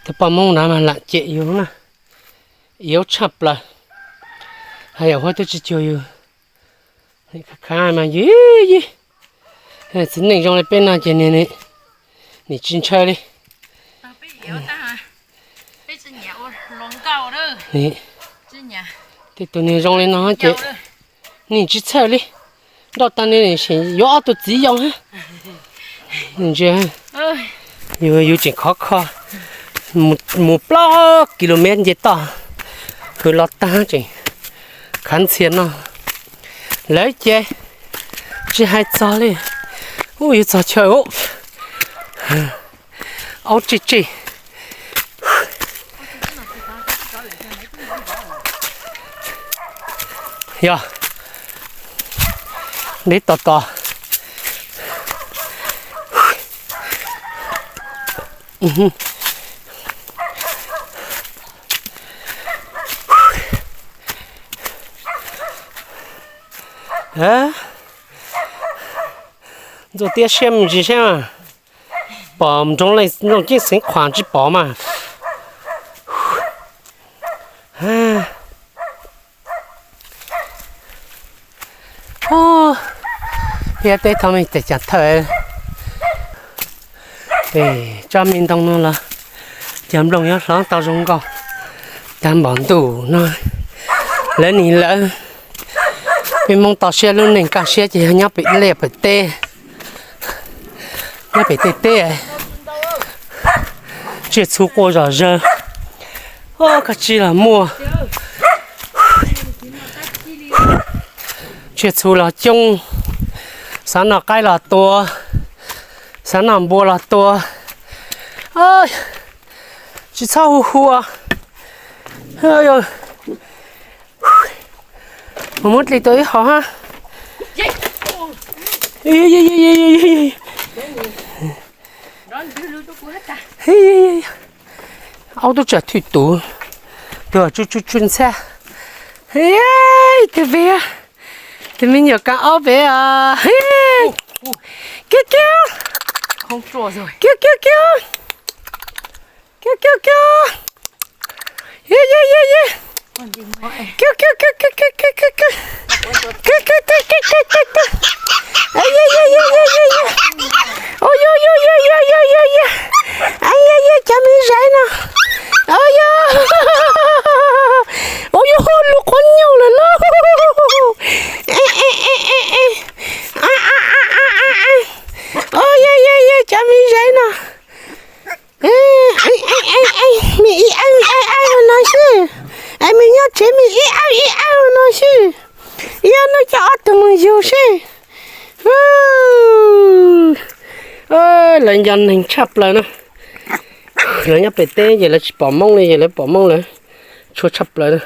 Tus poj Hmoob na mas lam cem yus na, iab tshaj plaws. Hais yam huab twb tsis cuag yus, khav mas yig yig. Txiv neej zoo li peb no ces nim tsis ntshaw li. Tej tus niag zoo li no ces nim tsis txhawj li. Nrauj tag ni yuav ob tug txiv yau. Ntsia, yus yus tseem khov kho, mus plaub kilomev nce toj, hws los tag tseem khav ntxhias no. Lawv ces tsis hais txog li. Ub, yuav txog chaw, aub tsij tsij. Yog, deb tos tos. Ntxuav tiab siab me ntsis saib mas, pom nroog leej nroog ceeb xeev qhuas tsis pom mas. Thiab teb thaum me tes cas thawj, tsob me ntoo no los cov nplooj nyob hlob tau zoo nkauj tag npaum ntuj no. Lawv nim lawv, peb Hmoob tau siab lub neej kaj siab ces yog nyob pem liaj pem teb, nyob pem tej teb, tsiaj txhu quaj zom zaws, koj tsis los muaj. Tsiaj txhu los coob, xav noj qaib los tua, xav noj npua los tua. Tsis txhob hu hu. Mus muab dlis tua ib hom hab. Aub tub tsam thwj tus, tus tsuj tsuj ntxhab. Tus pem, tus me nyuam kab aub pem os. Kiv kiv, kiv kiv kiv, kiv kiv kiv, kiv kiv kiv, kiv kiv kiv, ua yog yog yog yog yog yog, cov me zais no, ua yog, ua yog lub qhov nyuj lawm lauj. Ua yog yog yog cov me zais no. Me ib ab me ib ab no xwb, es me nyob tsev me ib ab ib ab no xwb, yog no coj ob tug mus yug xwb. Lawv nco neeg tshaj plaws na. Lawv nyob pem teb ces lawv tsis pom Hmoob li, ces lawv pom Hmoob lawv tshua tshaj plaws na.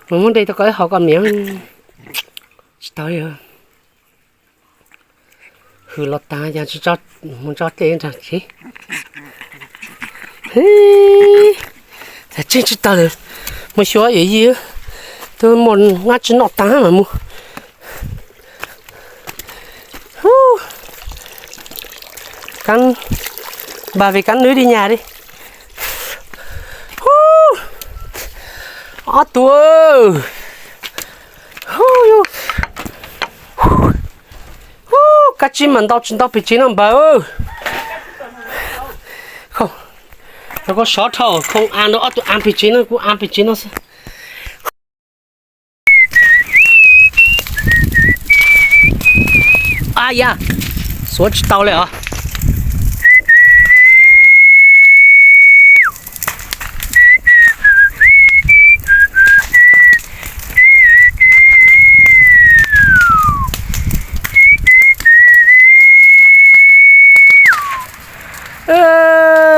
Mus muab de tau koj ib hom koj miam. Tsis tau li. Hws los tag yog tsis tso, mus tso dlej nrag tsev. Txawm tseeb tsis tau lawm, mus xyuas yawm yij, twb muaj nab tsi noj tag mas mus. Npaj vij kab nwb dib nyag li. Ob tug, kab tsib mas ntau tsis ntau pem tsev no npawg. Rau koj sov dhau, khoo av rau ob tug av pem tsev no, kuv av pem tsev no xwb. A ya, xuav tsis tau li os.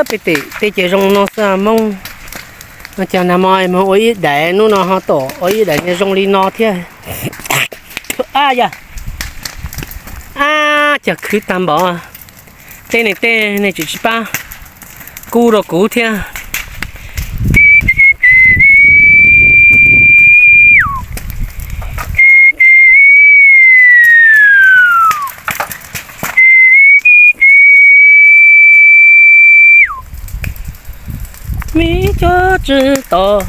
Peb tej ces zoo no xwb Hmoob. Cas nag hmo mus ua ib daim, hnub no ho tom ua ib daim niag zoo li no thiab. A ya, ab, cas khwv tag npaum. Tej neeg tej neeg tseem tsis pab kub rau kuv thiab. Me cuab tswv tom,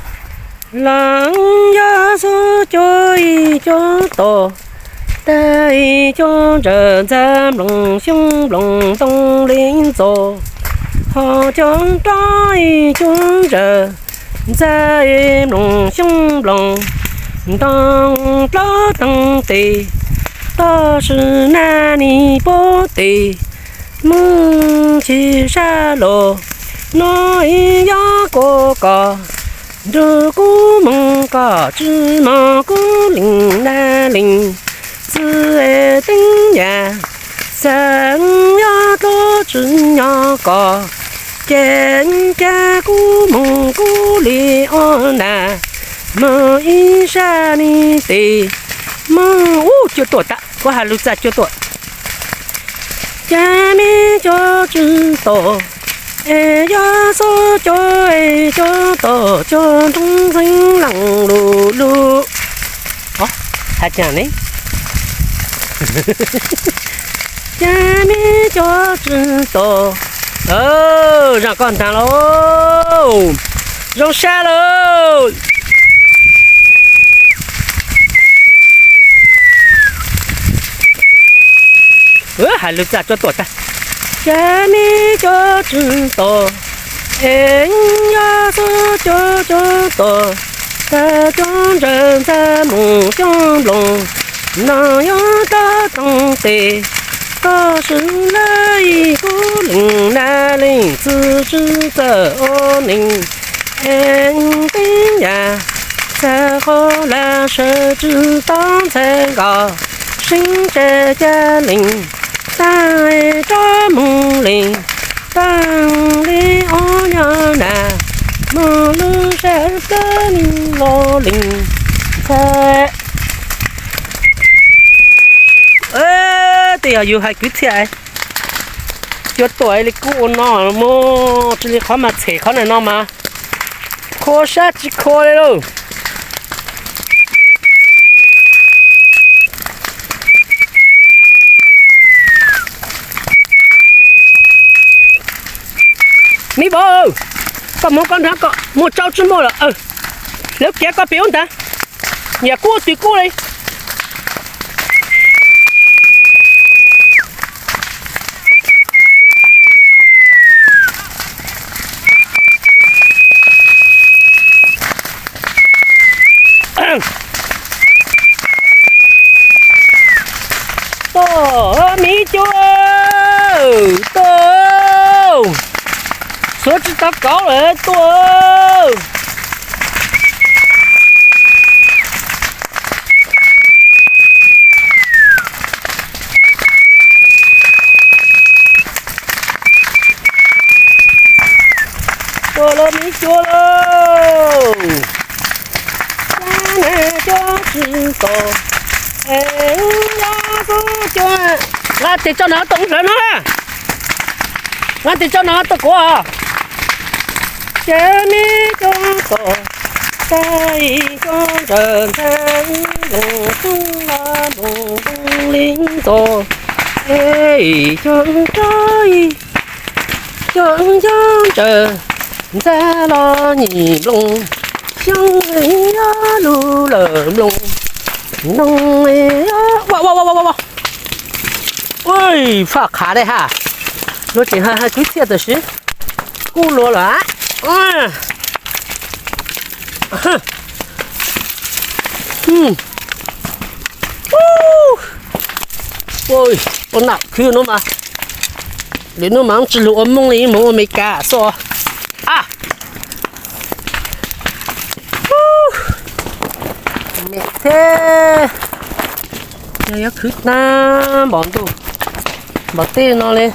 los yog xub cuab ib cuab tom, tag ib cuab ntsaws ntxa nploos xyoob nploos ntoo li ntxos, ho cuab rov ib cuab ntsaws ntxa nploos xyoob nploos ntoo plaub toog tes, toj sis nag nis puag tes, mus tsis sab los no ib yog kuv koj, nrug kuv mus koj tsis mog kuv lees nag lees txwv teeb yam, xav yog tuaj tsis nyob koj, ces cas kuv mus kuv li ob nas, mus ib sab nis tes, mus ub cua tuam tag, kuv has lug txaj cua tuam. Cas me cuab tswv tom, es yog xub cuab es cuab tom cuab nroo xeeb lees lug lug. Has cas ne? Cas me cuab tswv tom, zaj koj ntag lauj, zoo sab lawm. Hais lus txaj cuab tuam tag. Cas me cuab tswv tom, es yog xub cuab cuab tom, tag cuab ntsaws ntxa mus xyoob nploos, no yog plaub toog tes, toj sis lawm ib kuv lees nag lees txwv tswv txawj ua neeg, es teeb yam txag qhov laj sawv tswv tob ntxhais nkaus, seeb tsa ca lees, tag rov mus lees, tag li ob nyob nas, mus lub sab plab ni los lees ntxhais. Twb yog yus hais kwv txhiaj, cua tuam li kuj ua no mus, tsis li qhov mas txhem qhov na no mas, khua sab tsis khua li lauj. Me vauv, koj mus koj nrog koj muaj tsau tsis muaj lawm, lawv kiav koj pem ub ntag, yam kub twg kub li. Tuaj, me cua, tuaj, xuav tsis tau kauv lawm, tuaj. Tuaj lauj me cua lauj. Cab nag cuab tswv tom, es yog xub cuab, nqa tes tsau nag tuaj kuv hlawv no, nqa tes tsau nag tuaj kuv. Cab me cuab tom, tag ib cuab ntsaws ntxhais nploos xyoob los nploos li ntxos, es cuab rov ib cuab ntsaws ntxhais los nyim nploos xyoob, yog lug lawm nploos nploos. Ua, faj qhav dej ha. Luag tseem hais kwv txhiaj tam sim kuj luag lawm. Ua nam khwb no mas, lwm hnub mas tsis lug ua Hmoob li, mus ua Amelikas xwb. A, me thiab, yog yuav khwv tag npaum ntuj npaum tej no li.